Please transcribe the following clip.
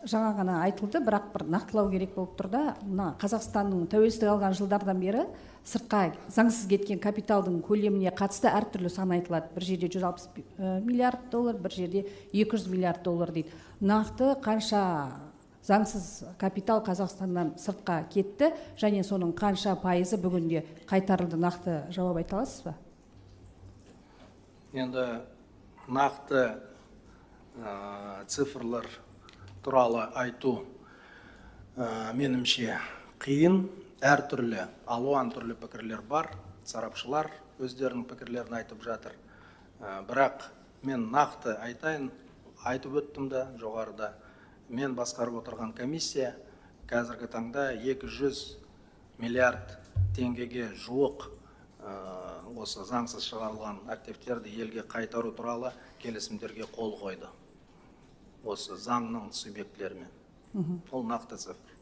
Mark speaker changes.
Speaker 1: Жаңа ғана айтылды, бірақ бір нақтылау керек болып тұр да. Мына Қазақстанның тәуелсіздік алған жылдардан бері сыртқа заңсыз кеткен капиталдың көлеміне қатысты әртүрлі сан айтылады. Бір жерде 160 миллиард доллар, бір жерде 200 миллиард доллар дейді. Нақты қанша заңсыз капитал Қазақстаннан сыртқа кетті және соның қанша пайызы бүгінде қайтарылды, нақты жауап айта аласыз ба?
Speaker 2: Енді нақты цифрлар туралы айту меніңше қиын. Әртүрлі, алуан түрлі пікірлер бар, сарапшылар өздерінің пікірлерін айтып жатыр. Бірақ мен нақты айтайын, айтып өттім да жоғарыда, мен басқарып отырған комиссия қазіргі таңда 200 миллиард теңгеге жуық осы заңсыз шығарылған активтерді елге қайтару туралы келісімдерге қол қойды осы заңның субъектілерімен. Ол нақты цифр.